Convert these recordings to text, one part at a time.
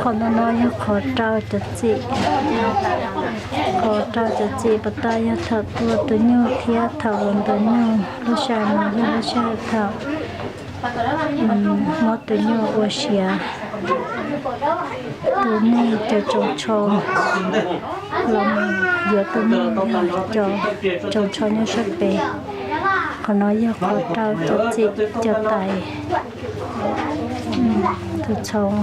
Qhov no no yog qhov rau cov txim, qhov rau cov txim pas tas yog thaum tua tus nyuj thiab thaum los ntaus nyuj. Lub sij hawm no yog lub sij hawm thaum muab tus nyuj ua siav. Tus neeg cov tsoos tsho los yuav tus neeg cov tsoos tsho nyob sab pem. Qhov no yog qhov rau cov txim cov tais, tus txhoov.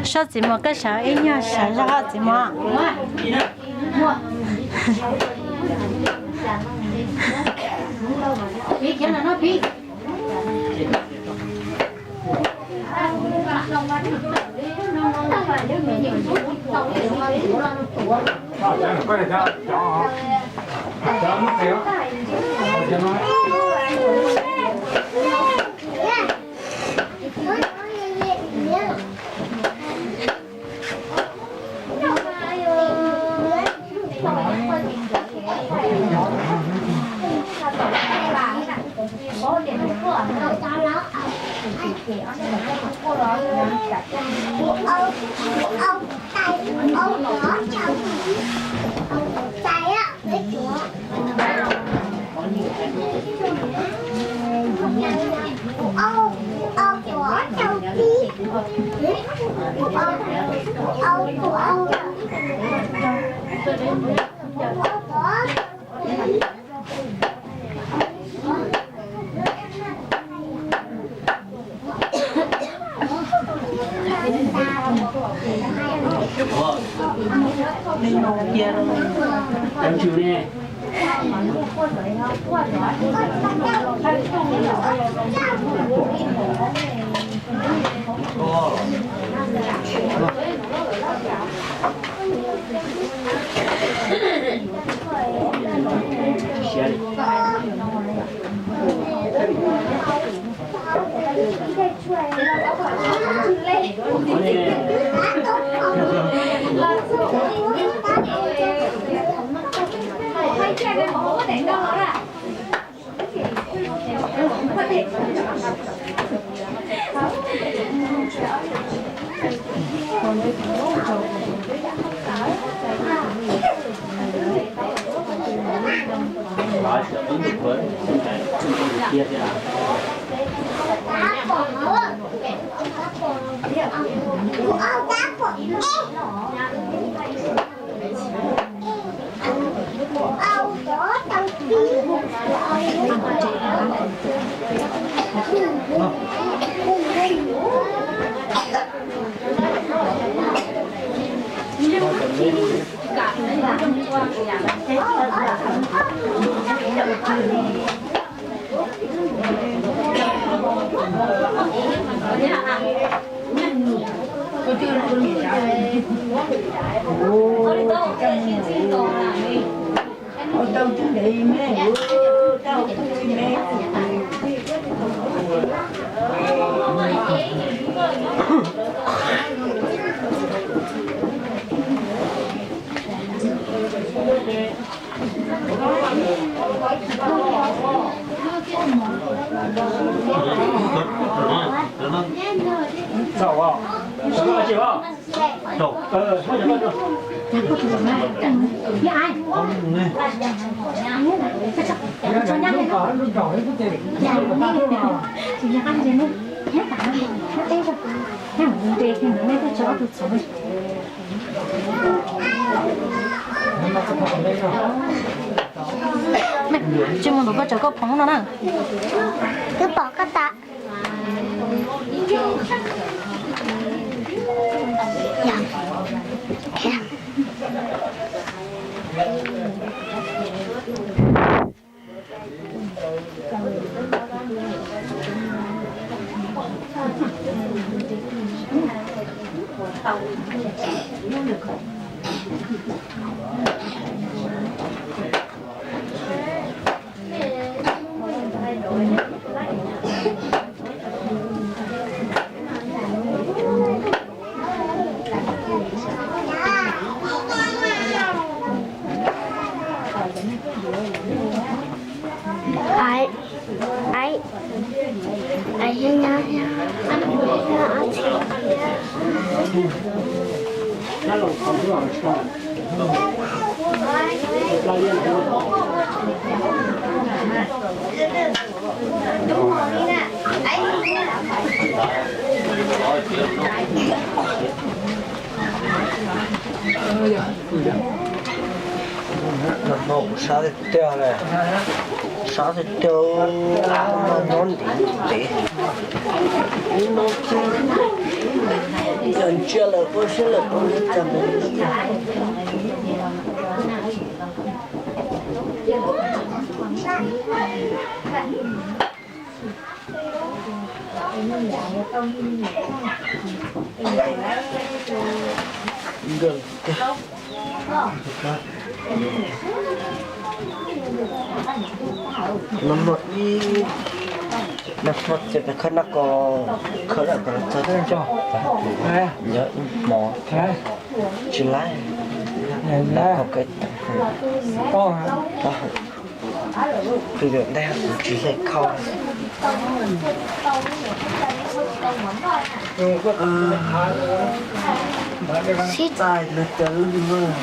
Sab txiv muam, koj sawv ib nyuag sawv zog txiv muam. Tsis mus nrog koj tso koj phoov no na. Twb pom koj tas. Ai, ai, ai, nyob nyob nyob, ob txhiab. Sab tiag tiag, sab tiag tiag, nyob ntev ntev. Cov ntsia lawm ua siab lawm ua li cas. No no ib, no no ces peb khawb noj ko, khawb lawm ko txog, nyob ib hmo tsis laib. Qhov kawg, pw ntawm ntej kuv tsis hle khau. Sib txais lawv cov lus.